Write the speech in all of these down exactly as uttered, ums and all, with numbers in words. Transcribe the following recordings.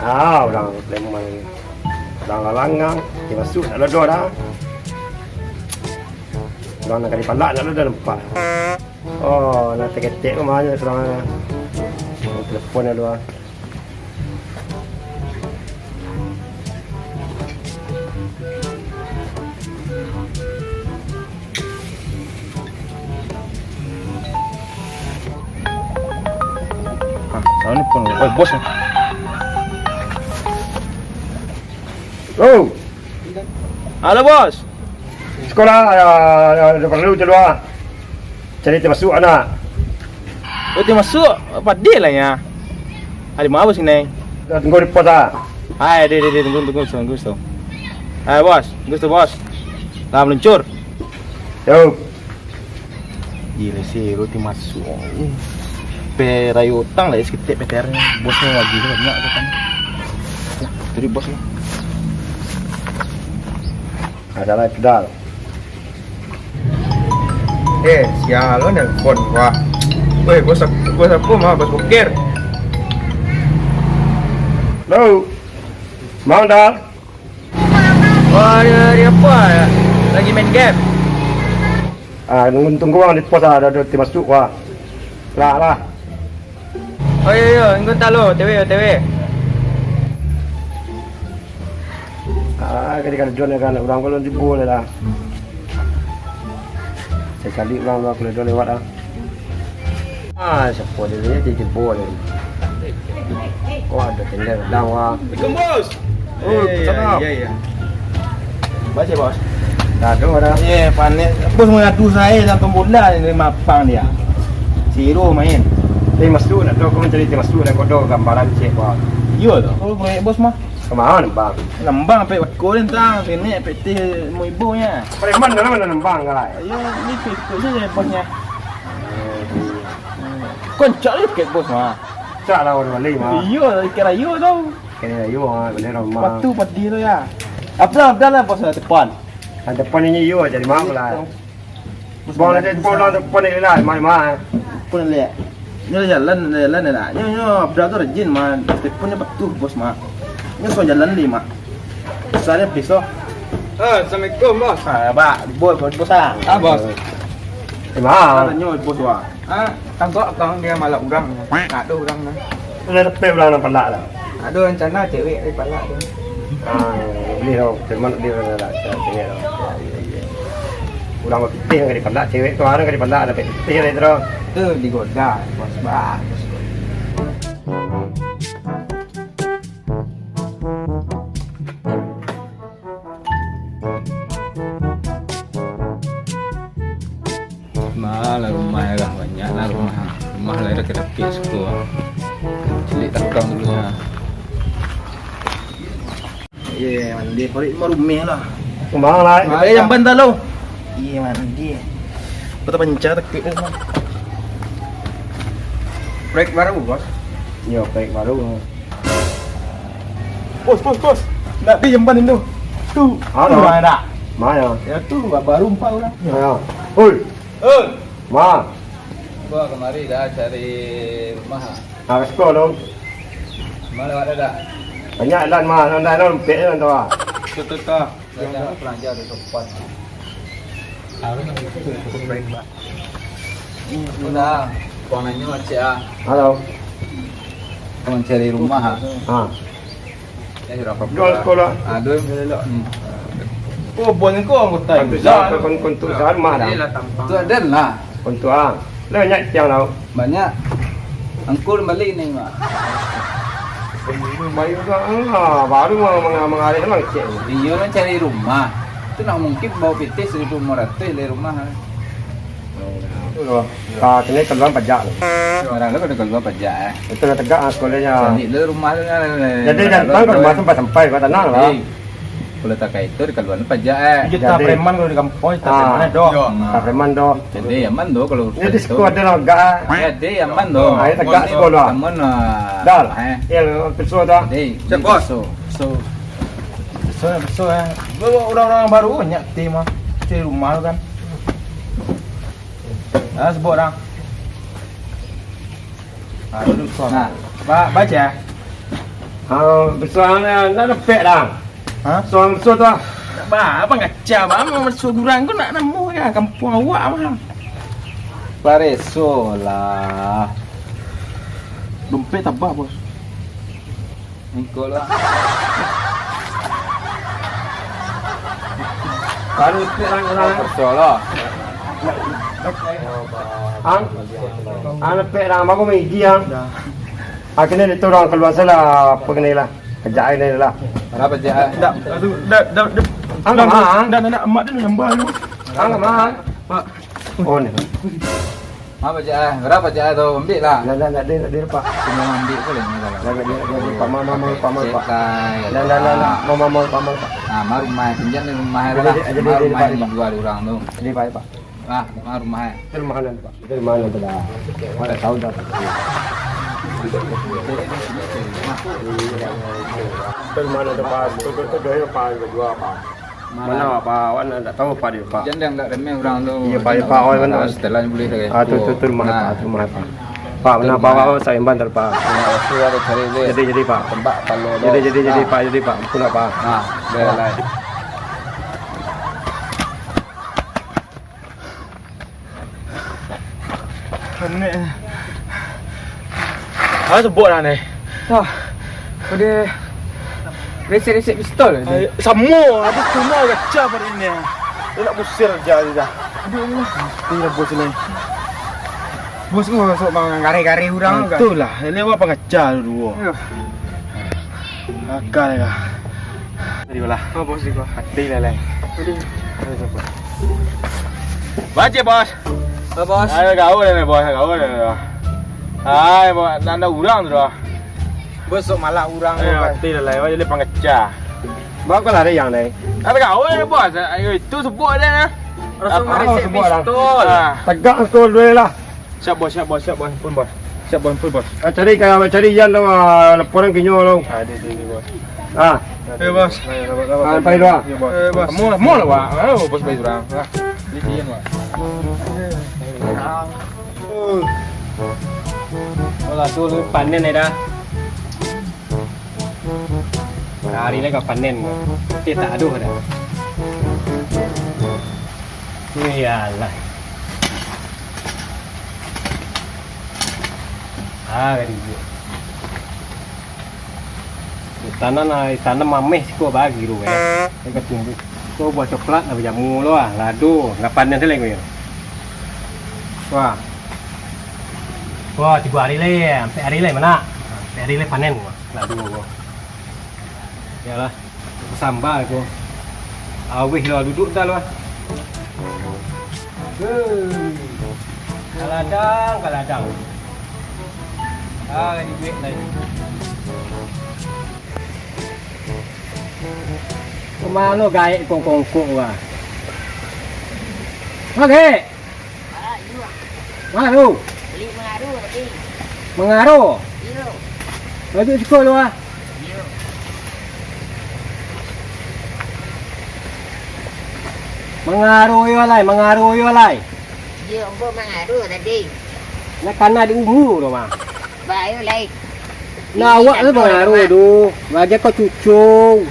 Ah, urang Palembang ni. Urang lalangang, dia masuk nak lodo dah. Urang nan ka dipalak nak lodo nampak. Oh, nan taketek ko mah surang. Telepon dulu ah. Ah, salah ni pun. Oh, bos. Oh. Halo, bos. Sekolah, ya, ya, ada perlu tu dua. Cari termasuk anak. Oh, termasuk? Padih lah ya. Ada mau sini. Dah tunggu di pos ah. Hai, deh, deh, deh, tunggu, tunggu, tunggu, tunggu. Hai, bos, tunggu tu, bos. Lah meluncur. Yo. Gila sih, roti masuk. Pe rayo utang lah, seketek P T R-nyo. Bosnyo lagi banyak tu kan. Jadi bosnyo. Adalah pedal. Eh, sial lo nelpon gua. Woi, bos, bos apa mah, bos Bokir? Halo. Mau, Dal? Wah, dia, dia apa ya? Lagi main game. Ah, tunggu, tunggu urang di pos ah, ado, ado ti masuk wah. Lah, lah. Oh, iyo, iyo, tunggu talo, O T W, O T W. Ah, kali-kali John ya kan, urang kalau di bola lah. Saya cari urang, urang kalau John lewat ah. Ah, siapa dia ni? Dia jebol ni. Oh, ada tenda gedang, wah. Assalamualaikum, Bos. Oh, eh, salam. Ya, ya, ya. Baca, Bos. Dah tu dah. Eh, panik. Bos mengadu saya dalam bola ni dari mapang dia. Siro main. Tapi masuk nak tahu kau mencari dia masuk nak kau tahu gambaran cek, Bos. Iya tu. Oh, proyek Bos mah. Kemana, Bang? Nembang pek bako ni tang. Sini pek ti mau ibu nya. Preman dalam mana nembang, guys? Ayo, ni pek ikut saja Bosnya. Koncak liket bos mah. Cak lah orang balik mah. Iyo, ikan rayo tau. Ikan rayo ah, balik rumah. Waktu pedih tu ya. Apa dah lah bos dah depan. Nah, depan ini iyo jadi mah lah. Bos bang ada depan lah depan ni lah, mah mah. Pun lihat. Ni jalan, jalan nak. Nyo nyo Abdul tu rajin mah. Teleponnya patuh bos mah. Nyo so jalan lima. Saya pisau. Eh, assalamualaikum bos. Ah, bak, bos, bos, bos ah. Ah bos. Mah. Tanyo bos wah. Ah, tangkok kang dia malak urang. Nak ada urang nah. Ada dapet urang nan palak lah. Ada rencana cewek dari palak tu. Ah, boleh tau. Firman boleh urang palak. Cewek tau. Urang bapitih nan ka dipalak, cewek tu urang ka dipalak, dapek pitih dari tu. Tu digoda, bos bah. Malah rumah lah, banyak lah rumah. Rumah lah dah kedapik suko. Cilik takam dulu nya. Iya, mandi. Parik rumah lah. Rumah lah. Mari jamban talo. Iya, mandi. Kota Panca takut tu. Proyek baru, bos. Iya, proyek baru. Bos, bos, bos. Nak pi jamban Indo. Tu. Halo. Tu, mana? Mana? Ya tu, ba-, baru empat orang. Ya. Oi. Oi. Ma. Gua kemari dah cari rumah. Ah, sekolah dong. Mana ada dah? Banyak lan ma, lan lan pek lan tu ah. Betul tak? Kadang pelajar di tempat. Harus itu cukup baik, Pak. Udah, kau nanya cek ah. Halo. Kau cari rumah ah. Ah. Eh, sudah apa? Jual sekolah. Ah, dua yang elok. Hmm. Oh, bon kau anggota. Untuk sa-, untuk, untuk sa rumah dah. Tu ada lah. Untuk ah. Lah banyak tiang tau. Banyak. Angkul balik ni, Mak. Baru mah, mah, mah, mah, mah, cek. Iyo nak cari rumah. Tu nak mungkin bawa pitih seribu lima ratus dari rumah. Tu loh. Ah, kena keluar pajak tu. Sekarang tu kena keluar pajak, eh. Itu lah tegak ah sekolahnya. Jadi lu rumah tu kan. Jadi jantan kalau rumah sampai-sampai kau tenang lah. Jadi, kalau tak kayak itu, di keluar pajak, eh. Jadi, tak preman kalau di kampung, tak preman doh. Yo. Tak preman doh. Jadi, aman doh kalau. Jadi, suku ada lah, enggak. Jadi, aman doh. Ah, ya, tegak sekolah. Aman lah. Dah lah. Eh. Ya, lo, peso dah. Jadi, siap, bos. Peso. Peso, peso, eh. Lo, orang-orang baru banyak tim, ah. Di rumah tu kan. Ah, sebut orang. Ah, duduk, bos. Nah, ba-, baca. Ah, besuang ni, nak dapek dah. Ha? Suang besuang tu ah. Ba, abang kacau, ba, abang besuang urang tu nak nemu ka kampuang awak, bang. Pareso lah. Dompet tabah, bos. Engkau lah. Pareso lah. Ang, ang lepek dah, bagus mah igi ang. Dah. Ah, kini itu urang kalua salah, apa kini lah. Kajak ai kini lah. Bara pajak ai? Dah, dah, dah, dah, dah. Ang ka ma? Dah, dah, dah, amak tu nambah lu. Ang ka ma? Pak. Oh, ni. Bara pajak ai? Bara pajak ai tu? Ambiak lah. Dah, dah, dah, dah, dah, Pak. Cuma ambiak ko lah, ni lah. Dah, dah, dah, dah, Pak, ma, ma, ma, Pak, ma, Pak. Cek ai. Dah, dah, dah, dah. Ma, ma, ma, Pak, ma, Pak. Ah, ma rumah, pinjam ni rumah ai lah. Jadi, jadi, jadi, Pak, jadi, Pak. Rumah ni jual urang tu. Jadi, Pak, Pak. Ah, ma rumah ai? Itu rumah nan, Pak. Itu rumah nan tu lah. Awak dah tahu dah. Itu rumah nan tu, Pak. Itu, itu, itu, itu, Pak, yang kedua, Pak. Mana, Pak? Awak nak, nak tahu, Pak, dia, Pak. Jan dek remeh urang tu. Iya, Pak, iya, Pak. Awak kan setelan boleh lagi. Ah, tu, tu, tu rumah ai, Pak. Tu rumah ai, Pak. Pak, mana, Pak? Awak saimban tu, Pak. Nah, waktu ada cari dia. Jadi, jadi, Pak. Tembak kepala dia. Jadi, jadi, jadi, Pak. Jadi, Pak. Ampun lah, Pak. Nah, dah lah. Panek. Ah, sebok dah ni. Wah, pada resek-resek pistol ni. Ai, samo, ada cuma gacha pada ini. Dia nak pusir je dia dah. Aduh, Allah. Ini lah bos ni. Bos ni masuk manggarai-garai urang kan? Itulah, ini awak pangaca dulu. Ayo. Akal ka. Tadi lah. Oh, bos juga. Mati lah, lai. Tadi. Baca, bos. Oh, bos. Ada gaul ni, bos. Gaul ni, bos. Hai, bos. Nanda urang tu dah. Bos, sok malak urang tu, kan. Mati lah, lai. Jadi pangecah. Bawa kau lari yang, lai. Ada gaul ni, bos. Ayo, itu sebut dia, nah. Rasul Apa? Marisik Sebut lah. Pistol. Ah. Tegak kau dulu lah. Siap, bos, siap, bos, siap, bos. Ampun, bos. Siap, bos, ampun, bos. Ah, cari ka, cari Yan tu, ah, laporan ka inyo tu. Ah, dia, dia, dia, bos. Ah. Eh, bos. Ah, pai dulu, ah. Ya, bos. Eh, bos. Mau, mau lah, Wak. Ah, bos pai urang. Ah. Dia Yan, Wak. Alah, tu lu panen ya dah. Hari ni ka panen. Tapi tak aduh dah. Iyalah. Ah, ka dibuek. Tanam ai, tanam mameh siko bagi tu, eh. Ka tumbuah. Ko buah coklat lah bajamu lo ah, lado, lah panen se lai ko yo. Wah. Wah, tigo hari lai, ampek hari lai, mana? Ampek hari lai panen ko. Lado ko. Iyolah. Samba ko. Awih lo duduak dah lo. Hei. Kaladang, kaladang. Ah, ini duit lai. Kamano gaek kongkong-kongkong lah? Ma gaek? Ah, iyo. Ma tu? Bali mangaro tadi. Mangaro? Iyo. Baduak siko lu ah. Iyo. Mangaro yo lai, mangaro yo lai. Iyo, ambo mangaro tadi. Nak kana di umua tu mah. Bayo lai. Nah, awak tu mangaro tu. Bagi kau cucu.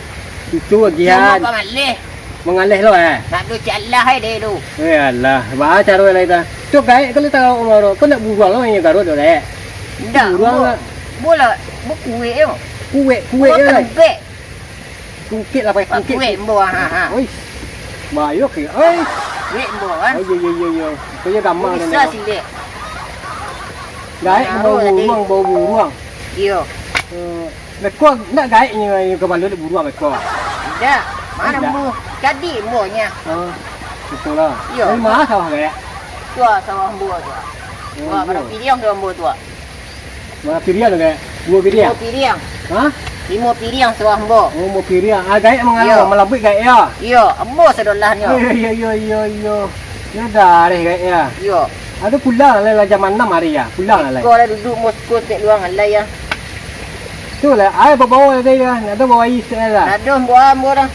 Cucu agihan. Mangaleh. Mangaleh lo eh. Nak tu cak Allah ai deh tu. Eh Allah, baa caro lai ta. Tu gaek kalau tahu mangaro. Kau nak buruang lo yang garut tu gaek. Ndak. Buruang lah. Bola, bo kuek yo. Kuek, kuek yo lai. Tebek. Kungkit lah, pakai kungkit. Kuek ambo, ha, ha. Oi. Bayo ke. Oi. Kuek ambo, kan. Oh, iyo, iyo, iyo, iyo. Kau yo gamal. Bisa sih, dek. Gaek bau buruang, bau buruang. Iyo. Eh, beko ndak gaek nyo, nyo ka balun buruang beko. Ndak. Mana ambo? Jadi ambo nya. Ah, betul lah. Iyo. Dari mana sawah gaek? Tu ah, sawah ambo tu ah. Oh, iyo. Wah, pada piliang tu ambo tu ah. Bara piriang tu, Kak? Duo piriang? Limo piriang. Ha? Limo piriang sawah ambo. Oh, limo piriang. Ah, gaek mangalo, iyo, malabuik gaek, yo? Iyo, ambo sadolahnyo. Iyo, iyo, iyo, iyo, iyo. Yo dareh gaek, yo? Iyo. Ado pulang lah, lah jam anam ari, yo? Pulang lah, lai. Iko lah duduak musko tek luang alai, yo. Tu lah, ai babawa tadi, yo. Nak tu bawa aia sikit lah. Ado ambo, ambo dah.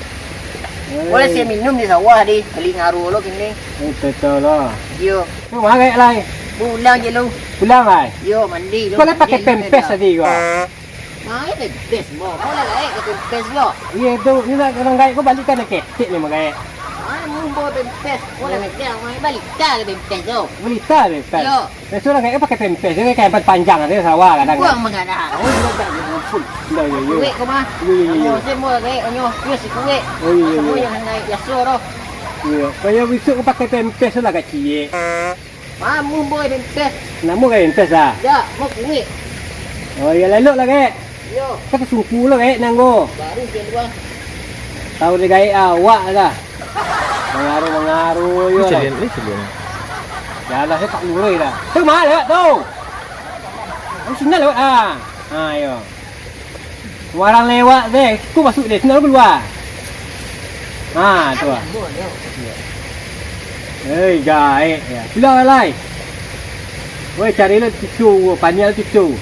Eh. Boleh saya minum di sawah, di. Bali ngaro lo kini. Eh, betul lah. Iyo. Tu mangek lai. Pulang je lu. Pulang lai. Yo, mandi lu. Kau lai pakai pempes tadi kau? Ah, iyo pempes, bo. Ko lah gaek ka pempes lo. Iyo tu, ni nak urang gaek ko balikan ketek ni mah gaek. Ah, mun bo pempes, ko lah gaek, balikan ka pempes tu. Balita pempes. Yo. Biaso lah gaek pakai pempes, gaek kain panjang ado sawa kadang. Buang mangana. Oh, iyo tak, iyo, ampun. Iyo, iyo, iyo. Kuek ko mah. Iyo, iyo, iyo. Samo-samo lah gaek, onyo, iyo si kuek. Oh, iyo, iyo, iyo. Samo yang gaek biaso tu. Iyo, kaya bisuak ko pakai pempes tu lah kacik. Mamu boy dempes. Namo gai dempes ah? Dak, mau kuik. Oh, iyo, lalok lah gai. Iyo. Kan tasungku lah gai nanggo. Baru je luar. Tahu deh gai awak dah. Mangaruh-mangaruh yo. Calian ni calian. Ya lah, saya tak lurus dah. Tu mana lewat tu? Oh, sini lewat ah. Ha, yo. Urang lewat deh, tu masuk deh, sini kalua. Ha, tu ah. Hei, gaek ya. Pulang lai. Woi, cari lo tisu, panial tisu.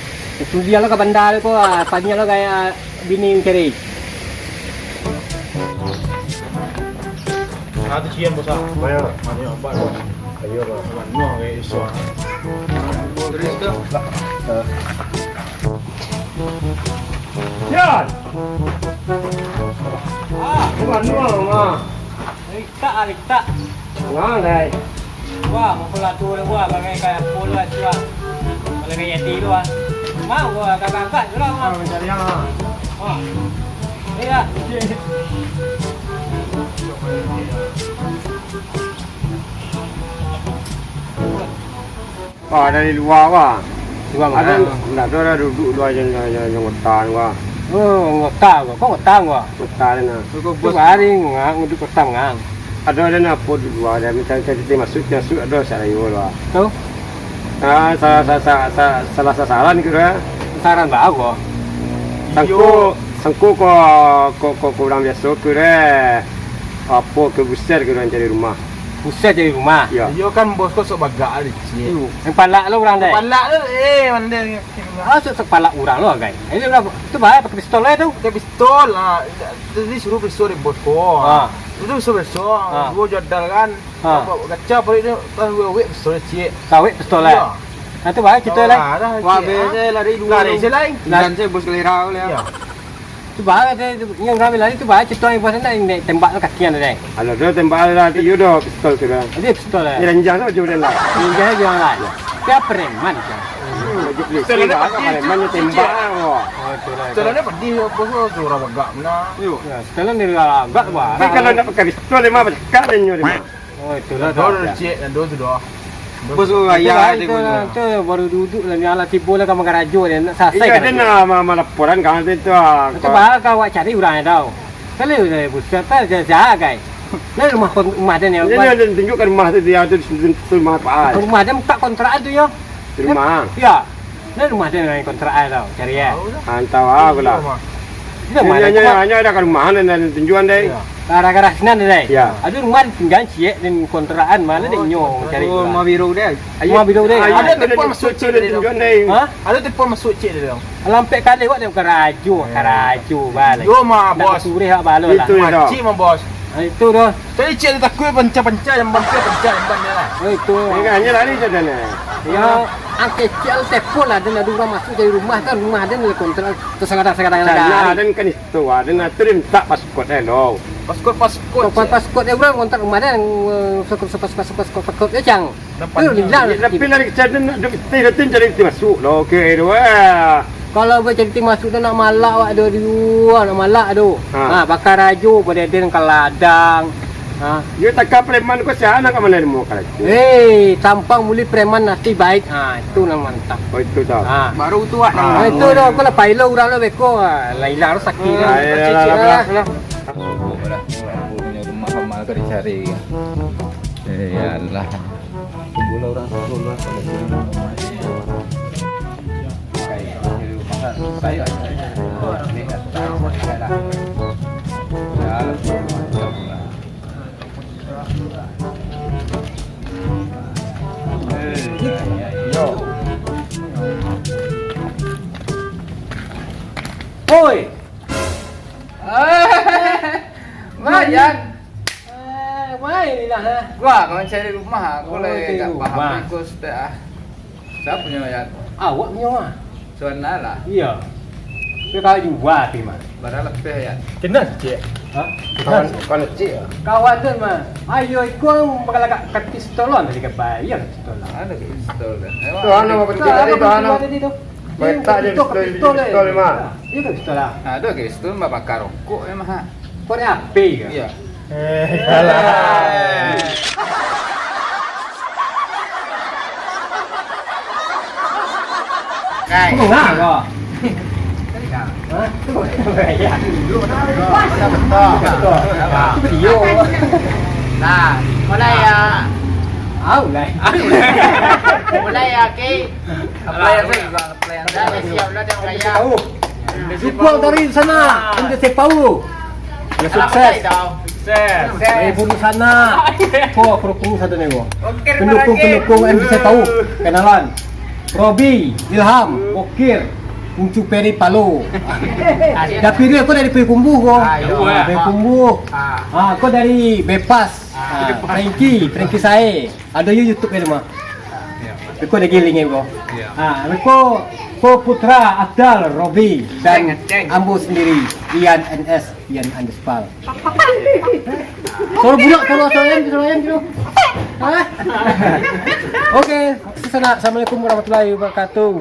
Suliah lo ka bandar ko, ah, panial lo kayak bini cari. Ah, tu cian bos ah. Banyak. Banyak abad bos. Ayo bos. Banyak kayak isu ah. Terus tu. Yan! Ah, bukan dua, Ma. Litak ah, litak. Wah, dai. Wah, mukul atu dia, wah, bagai kayak polo lah, cuak. Bagai kayak yati tu, ah. Mau gua agak-agak je lah, Ma. Ah, mencari yang, ah. Wah. Iya. Ah, dari lua, wah. Lua. Ado, manga? Ndak ado, ado duduk lua jo, jo, jo, jo anggota, wah. Oh, anggota ko. Ko anggota ko? Anggota den, nah. Tu hari ngak, nguduk kota ngak. Ado, ado napo di lua, ado minta, minta masuak, masuak ado sarayo lua. Tu? Ah, sa-, sa-, sa-, sa-, salah sasaran kiro. Sasaran baa ko? Sangko, iyo. Sangko ko, ko, ko, ko urang biaso kiro. Apo ke buser kiro cari rumah. Buser cari rumah. Iyo. Iyo kan bos ko sok bagak ari, ciek. Iyo. Yang palak lo urang deh. Palak lo, eh, mandeh. Ah, sok, sok palak urang lo, gai. Ini urang, tu baa pakai pistol lah tu. Pakai pistol, ah. Tadi suruh pistol dek bos ko. Ah. Itu pistol, pistol. Ah. Duo jadal kan. Ah. Gaca paruik tu, kan duo wek pistol ciek. Sawek pistol lah. Iyo. Nah, tu baa cerita lai. Wah, ciek, ah. Lari dulu. Lari se lai. Lari se bos kelirau lah. Iyo. Tu baa, tu, tu, yang rami lari tu baa, cerita yang buat nak, nak tembak tu kaki anda deh. Alah, tu tembak lah, tu, iyo dah, pistol tu dah. Dia pistol lah. Dia ranjang tu, jauh dah lah. Ranjang dia lah. Dia preman kan. Hmm, dia beli. Pistol ni baa, preman dia tembak lah, wah. Oh, tu lah. Pistol ni pedih, apa semua, tu orang bagak mana. Yo. Ya, pistol ni orang bagak, wah. Tapi kalau nak pakai pistol, dia mah bercakap dia nyo, dia mah. Oh, itulah. Dah, dah, dah. Cik, dah, dah, sudah. Bos, oh, ayah, itu, dia tu, punya. Tu baru duduk lah, ni alah tibo lah ka mangarajo dia, nak salasai. Iyo, kan dia lagi nak ma-, malaporan kan, tu, ah, tu ko-, baa ka awak cari urang tau. Kalau dia buset, tak ada siapa, guys. Nah, rumah kon-, rumah dia ni, dia, dia tunjukkan rumah tu, dia tu, tu, tu rumah apa, ah. Rumah dia buka kontrakan tu, yo. Di rumah? Yo. Nah, rumah dia nan kontrakan tau, cari, eh. Antah, ah, aku lah. Iyo, mah. Dia mana, hanya, hanya ada ka rumah, nan, nan tunjuan, deh. Iyo. Gara-gara sinan, deh. Iyo. Ada rumah tinggal ciek dan kontrakan, mana dek nyo cari. Oh, rumah biru deh. Rumah biru deh. Ayo, ada tempat masuk ciek deh, dong. Ha? Ada tempat masuk ciek deh, dong. Lampek kali awak dek karajo, karajo, balik. Yo, mah, bos. Surih awak balo lah. Itu, makcik, mah, bos. Ha, itu dah. Tadi ciek takuik pancah-pancah, yang pancah-pancah, yang pancah lah. Oh, itu. Ini kan hanya lari je dah ni. Ya, angke ciek telepon lah, dan ada urang masuk dari rumah, kan rumah dia ni kontrak, terus kadang-kadang. Nah, dan kan itu, ah, dan itu dia minta paspor, eh, lo. Paspor, paspor, paspor, paspor, dia urang kontrak rumah dia, eh, paspor, paspor, paspor, paspor, dia cang. Tu, hilang. Tapi nak cari, nak, dia, dia, dia cari pintu masuk lo, oke, tu, eh. Kalau boleh cari pintu masuk tu nak malak awak tu, aduh, nak malak tu. Ha. Ha, bakarajo, badeden ka ladang. Ha. Yo, takah preman ko sia nak ka mana nemu karajo? Hei, tampang muli preman nasib baik. Ha, itu nan mantap. Oh, itu tau. Ha. Baru tu, wak. Ha, itu dah, aku lah pailo urang lah beko. Ha, lah hilang sakit dah. Ha, iyalah, iyalah, iyalah. Aku lah, aku punya rumah lama ka dicari. Iyalah. Tunggulah urang sepuluh lah, kalau sini. Oi! Mayan. Eh, main ni lah, eh. Gua kalau cari rumah, aku lagi tak paham rumah. Ikut step ah. Siapa punya, Yan? Awak punya rumah. Suan lah. Iya. Kau jua ti mah. Barang lapeh ya. Kenal cik? Hah? Kawan, kawan cik ya? Kawan tu mah. Ayo ikut makan lagak ka pistolon tadi ka bayar pistolon. Ada pistol kan? Tu hano apa tadi tu hano? Tadi tu. Betak je pistol, pistol, pistol mah. Iya kan pistol lah. Ada ke pistol mah bakar rokok ya mah. Kau ada H P ke? Iya. Eh, kalah. Kai. Kau ngah kau? Hah? Kau ngah? Iya. Betul. Betul. Betul. Iyo. Nah, mulai ya. Au lah. Mulai ya, Ki. Apa yang saya juga? Dah, dah siap lah, dah kaya. Tahu. Support dari sana, M T C Pau. Ya, sukses. Sukses. Dari Bulu sana. Ko, kru-kru satu ni, ko. Pendukung-pendukung M T C Pau. Kenalan. Robi, Ilham, Bokir, Uncu Peri Palo. Tapi dia ko dari Payakumbuh ko. Ah, iya. Payakumbuh. Ah. Ah, ko dari Bepas. Ah, Frankie, Frankie Sae. Ado yo YouTube ka rumah. Iyo. Beko ado giling ko. Iyo. Ha, beko ko Putra Abdal Robi dan ambo sandiri, Ian N S, Ian Andispal. Suaro budak, suaro, suaro ayam, suaro ayam tu. Ha? Oke, sanak. Assalamualaikum warahmatullahi wabarakatuh.